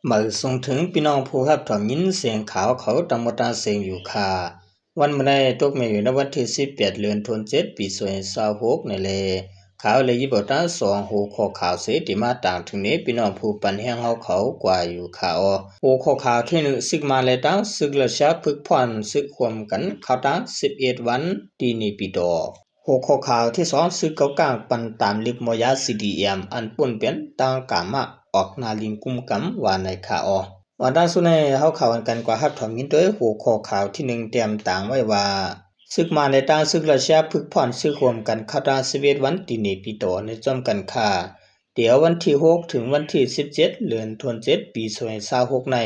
ມາສົ່ງເຖິງພີ່ນ້ອງຜູ້ຮັບຖອມຍິນສຽງຂ່າວເຂົາທັງໝົດທັງເສັງຢູ່ຄ່າ. ວັນມື້ໃດຕົກແມ່ນຢູ່ໃນວັນທີສິບແປດ ເດືອນເຈັດ ປີສອງພັນຊາວຫົກນີ້ແຫຼະ. ຂ້າໄດ້ຫຍິບເອົາຕາງສອງຫົວຂໍ້ຂ່າວເສ ທີ່ມາຕາງເຖິງນີ້ ພີ່ນ້ອງຜູ້ປັນແຮງເຮົາເຂົາກວ່າຢູ່ຄ່າ. ຫົວຂໍ້ຂ່າວທີໜຶ່ງ ສຶກມານແລະຕາງ ສຶກຣັດເຊຍຝຶກຜ່ອນສຶກຮ່ວມກັນເຂົ້າຕາງສິບເອັດວັນ ທີ່ເນປີໂຕ. ຫົວຂໍ້ຂ່າວທີສອງ ຊຶກເກົາກ້າງປັ່ນຕາມເລັບໝໍຢາ ຊີດີເອັມ ອັນປົ້ນປ່ຽນຕາງກາມະອອກໜ້າລິນກຸມກຳ ວ່າໃນຂ່າວ. ອອກຕາງສູ່ໃນເຮົາເຂົ້າກັນກວ່າຮັບຖອມຍິນໂດຍຫົວຂໍ້ຂ່າວທີໜຶ່ງ ແຕ້ມຕາງໄວ້ວ່າ ຊຶກມານແລະຕາງຊຶກຣັດເຊຍຝຶກຜ່ອນຊຶກຮ່ວມກັນເຂົ້າຕາງສິບເອັດວັນທີ່ເນປີໂຕ ໃນຈອມກັນຄ່າ ແຕ່ວັນທີຫົກ ເຖິງວັນທີສິບເຈັດ ເດືອນເຈັດ ປີສອງພັນຊາວຫົກໃນ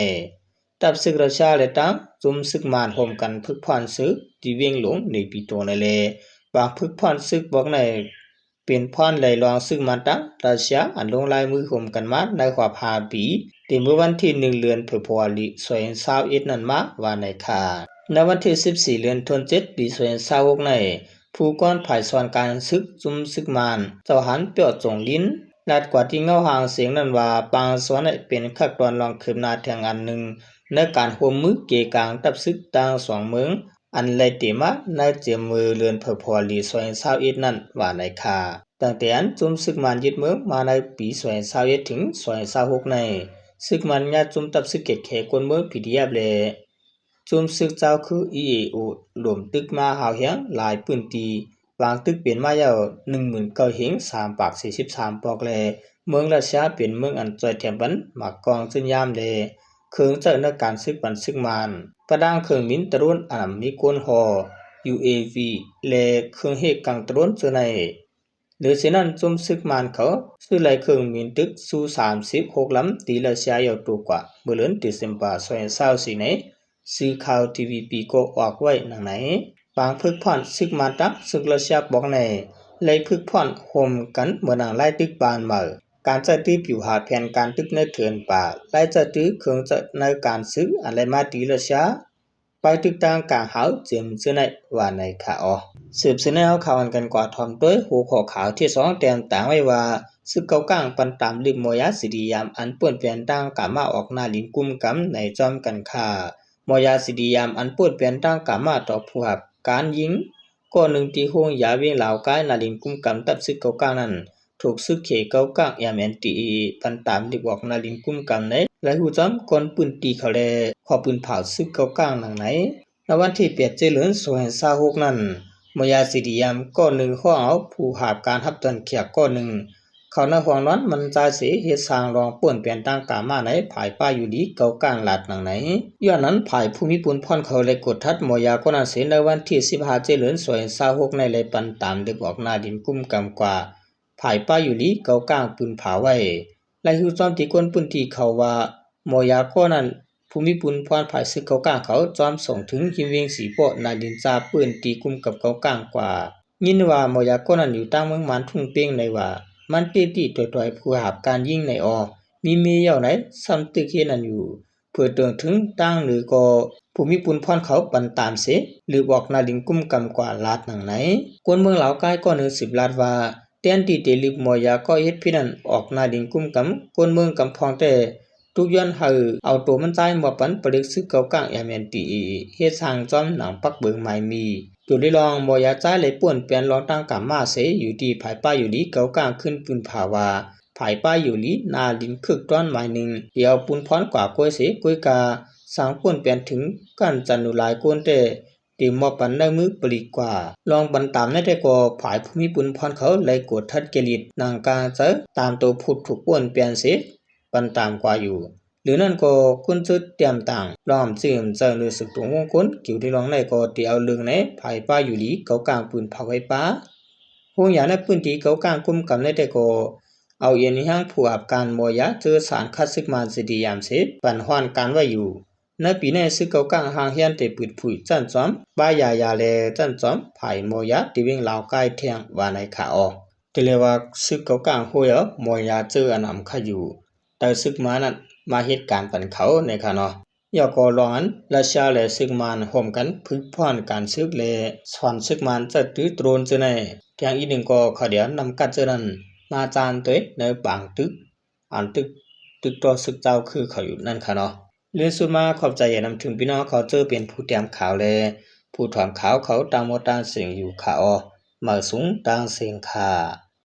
ທັບຊຶກຣັດເຊຍ ແລະ ຕາງ ຈຸ່ມຊຶກມານຮ່ວມກັນຝຶກຜ່ອນຊຶກທີ່ວຽງຫຼວງເນປີໂຕນັ້ນແຫຼະ. ບາງຝຶກຜ່ອນຊຶກບອກໃນເປັນຜ່ອນໄລ່ລອງຊຶກມານຕາງຣັດເຊຍ ອັນລົງລາຍມືຮ່ວມກັນມາໃນຮອບຫ້າປີ ແຕ່ເມື່ອວັນທີໜຶ່ງ ເດືອນເຟບຣວາຣີ ສອງພັນຊາວເອັດນັ້ນມາ ວ່າໃນຂ່າວ. ໃນວັນທີສິບສີ່ ເດືອນເຈັດ ປີສອງພັນຊາວຫົກໃນ ຜູ້ກ່ອນຝ່າຍສອນການຊຶກ ຈຸ່ມຊຶກມານ ເຈົ້າຫານ ປຽວ ຈົງລິນ ລາດກວ່າທີ່ເງົາຫາງສຽງນັ້ນວ່າ ປາງສອນໃຫ້ເປັນຂັ້ນຕອນລອງຄືບໜ້າແທ່ງອັນໜຶ່ງ ໃນການຮ່ວມມືເກກາງທັບຊຶກທັງສອງເມືອງ ອັນໄລ່ເຕະມາໃນເຈັດມື້ເດືອນເຟບຣວາຣີ ສອງພັນຊາວເອັດນັ້ນ ວ່າໃນຂ່າວ. ຕັ້ງແຕ່ອັນຈຸ່ມຊຶກມານຍຶດເມືອງມາໃນປີສອງພັນຊາວເອັດ ເຖິງສອງພັນຊາວຫົກໃນ ຊຶກມານຍາດຈຸ່ມທັບຊຶກເຂດແດນຄົນເມືອງ ພີດີເອັຟ ແລະ ຈຸ່ມຊຶກເຈົ້າຄື ອີເອໂອ ຫຼວມຕຶກມາຮ້າວແຮງຫຼາຍພື້ນທີ່, ບາງຕຶກເປັນມາແລ້ວ ໜຶ່ງໝື່ນເກົ້າພັນສາມຮ້ອຍສີ່ສິບສາມປອກ ແລະ ເມືອງຣັດເຊຍເປັນເມືອງອັນຊ່ອຍແຖມປັນໝາກກ້ອງຈືນຍາມ ແລະ ເຄື່ອງໃຊ້ໃນການຊຶກປັນຊຶກມານ, ປະດາງເຄື່ອງບິນໂດຣນອັນມີຄົນຫໍ່ ຢູເອວີ ແລະ ເຄື່ອງເຮັດກາງໂດຣນເທື່ອໃນ. ຫຼືເຊັ່ນນັ້ນ ຈຸ່ມຊຶກມານເຂົາຊື້ໄລ່ເຄື່ອງບິນຕຶກຊູສາມສິບຫົກລຳ ທີ່ຣັດເຊຍເອົາຕົວກວ່າ ເມື່ອເດືອນເດເຊັມເບີ ສອງພັນຊາວສີ່ໃນ ສື່ຂ່າວ ທີວີພີ ກໍອອກໄວ້ດັ່ງໃນ. ບາງຝຶກຜ່ອນຊຶກມານຕາງຊຶກຣັດເຊຍບອກໃນ ໄລ່ຝຶກຜ່ອນຮ່ວມກັນເໝືອນດັ່ງໄລ່ຕຶກບ້ານໃໝ່, ການໃຊ້ຕື້ປິວຫາແຜນການຕຶກໃນເຖື່ອນປ່າ, ໄລ່ໃຊ້ຕື້ເຄື່ອງໃຊ້ໃນການຊຶກ ອັນໄລ່ມາຕີຣັດເຊຍ ໄປຕຶກຕາງກາງຫາວເຈີມເຊື້ອໃນ ວ່າໃນຂ່າວ. ສືບເສື້ອໃນເຮົາຂ່າວອັນກັນກວ່າ ພ້ອມດ້ວຍຫົວຂໍ້ຂ່າວທີສອງ ແຕ້ມຕາງໄວ້ວ່າ ຊຶກເກົາກ້າງປັ່ນຕາມເລັບໝໍຢາ ຊີດີເອັມ ອັນປົ້ນປ່ຽນຕາງກາມະອອກໜ້າລິນກຸມກຳໃນຈອມກັນຄ່າ. ໝໍຢາ ຊີດີເອັມ ອັນປົ້ນປ່ຽນຕາງກາມະຕໍ່ຜູ້ຮັບການຍິງ ກໍໜຶ່ງທີ່ໂຮງຢາວຽງລາວກາຍ ໜ້າລິນກຸມກຳ ທັບຊຶກເກົາກ້າງນັ້ນ ຖືກຊຶກເຂດເກົາກ້າງ ເອັມເອັນທີເອ ປັ່ນຕາມເລັບອອກໜ້າລິນກຸມກຳໃນ ລາຍຮູ້ຈອມຄົນພື້ນທີ່ເຂົາ ແລະ ຂໍ້ປືນເຜົາຊຶກເກົາກ້າງດັ່ງໃນ. ໃນວັນທີແປດ ເຈັດເດືອນ ສອງພັນຊາວຫົກນັ້ນ ໝໍຢາ ຊີດີເອັມ ກໍໜຶ່ງຮ້ອງເອົາຜູ້ຮັບການຮັບຕ້ອນແຂກກໍໜຶ່ງ ເຂົ້າໃນຫ້ອງນອນມັນຈາຍເສ ເຮັດສ້າງລອງປົ້ນປ່ຽນຕາງກາມະໃນຝ່າຍປ້າຍຢູ່ດີເກົາກ້າງລາດໜັງໃນ. ຍ້ອນນັ້ນ ຝ່າຍຜູ້ມີປຸນພອນເຂົາໄດ້ກົດທັດໝໍຢາກໍນັ້ນເສ ໃນວັນທີສິບຫ້າ ເຈັດເດືອນ ສອງພັນຊາວຫົກໃນໄດ້ປັ່ນຕາມເລັບອອກໜ້າດິນກຸມກຳກວ່າ ຝ່າຍປ້າຍຢູ່ດີເກົາກ້າງປືນຜາໄວ້. ລາຍຮູ້ຈອມທີ່ຄົນພື້ນທີ່ເຂົາວ່າ ໝໍຢາກໍນັ້ນ ຜູ້ມີປຸນພອນຝ່າຍຊຶກເກົາກ້າງເຂົາຈອມສົ່ງເຖິງຮິມວຽງສີປໍ້ ໜ້າດິນຈາບພື້ນທີ່ກຸມກັບເກົາກ້າງກວ່າ ຍິນວ່າໝໍຢາກໍນັ້ນຢູ່ຕາງເມືອງມານທຸ່ງເປັງໃນວ່າ ມັນຕິຕິຕ່ອຍໆຜູ້ຮັບການຍິງໃນອອ ມີເມຍເຍົາໃນ ຊ້ຳຕຶກເຮັດນັ້ນຢູ່ ເພື່ອເຕີງເຖິງຕາງເໜີກໍ ຜູ້ມີປຸນພອນເຂົາປັ່ນຕາມເສ ຫຼືອອກໜ້າດິນກຸມກຳກວ່າລາດໜັງໃນ. ຄົນເມືອງລາວກາຍກໍໜຶ່ງສືບລາດວ່າ ແທນທີ່ຈະລຶບໝໍຢາກໍເຮັດພິດນັ້ນອອກໜ້າດິນກຸມກຳ ຄົນເມືອງກຳພອງແຕ່ ທຸກຍ້ອນໃຫ້ເອົາໂຕມັນຈາຍມອບປັນປະລິກຊຶກເກົາກ້າງ ເອັມເອັນທີເອ ເຮັດສ້າງຈອມໜັງປັກເບີງໝາຍມີ ຈົນໄດ້ລອງໝໍຢາຈາຍໄລ່ປ່ວນປ່ຽນລອງຕາງກາມະເສ ຢູ່ທີ່ຝ່າຍປ້າຍຢູ່ດີເກົາກ້າງຂຶ້ນປືນຜາວ່າ ຝ່າຍປ້າຍຢູ່ດີໜ້າດິນຄຶກຕ້ອນໝາຍໜຶ່ງ ທີ່ເອົາປຸນພອນກວ່າກວຍເສ ກວຍກາ ສ້າງປ່ວນປ່ຽນເຖິງກັນຈັນໜູຫຼາຍຄົນແຕ່ ໄດ້ມອບປັນໃນມືປະລິກກວ່າ ລອງປັນຕາມໃນແຕ່ກໍ ຝ່າຍຜູ້ມີປຸນພອນເຂົາໄລ່ກວດທັດກິເລດໜັງກາງໃຈຕາມໂຕຜູ້ຖືກປ່ວນປ່ຽນເສ ປັນຕາມກວ່າຢູ່. ຫຼືນັ້ນກໍ ຄຸນຈຸດຕຽມຕ່າງ ລອງອຳເຈີອຳເຈີໜຶ່ງສຶກຕົງວົງຄົນ ກ່ຽວທີ່ລອງໃນກໍໄດ້ເອົາເລື່ອງໃນຝ່າຍປ້າຍຢູ່ດີເກົາກ້າງປືນເຜົາໄວ້ປາ ໂຮງຢາໃນພື້ນທີ່ເກົາກ້າງກຸມກຳໃນແຕ່ກໍ ເອົາເອັນແຮງຜູ້ຮັບການໝໍຢາເຈີສານຄັດຊຶກມານ ຊີດີເອັມ ເສ ປັນຮ້ອນການໄວ້ຢູ່. ໃນປີໃນຊຶກເກົາກ້າງຫ່າງຮຽນແຕ່ປືນຜຸຍ ຈັ່ນຈອມ ບາຍຢາຢາແລ ຈັ່ນຈອມ ຝ່າຍໝໍຢາທີ່ວຽງລາວກາຍແທ່ງ ວ່າໃນຂ່າວ. ແຕ່ແລວ່າຊຶກເກົາກ້າງໂຮຍເອົາໝໍຢາເຈີອັນອຳຄະຢູ່ ແຕ່ຊຶກມານນັ້ນມາເຮັດການປັນເຂົາໃນຂະເນາະ. ຍອກກໍລອງອັນ ຣັດເຊຍ ແລະ ຊຶກມານຮ່ວມກັນຝຶກຜ່ອນການຊຶກ ແລະ ສອນຊຶກມານໃຊ້ຕື້ໂດຣນເຈີໃນ ແທງອີກໜຶ່ງກໍເຂົາດຽວນຳກັດເຈີນັ້ນ ມາຈານໂຕຍໃນບາງຕຶກ ອັນຕຶກ ຕຶກຕໍ່ຊຶກເຈົ້າຄືເຂົາຢູ່ນັ້ນຄ່ະເນາະ. ລຽນສຸດມາຂອບໃຈນຳເຖິງພີ່ນ້ອງເຂົາເຈີເປັນຜູ້ຕຽມຂ່າວ ແລະ ຜູ້ຖອມຂ່າວເຂົາຕ່າງໝົດຕ່າງເສງຢູ່ຄ່ະອໍ. ມາສູງຕ່າງເສັງຄ່ະ.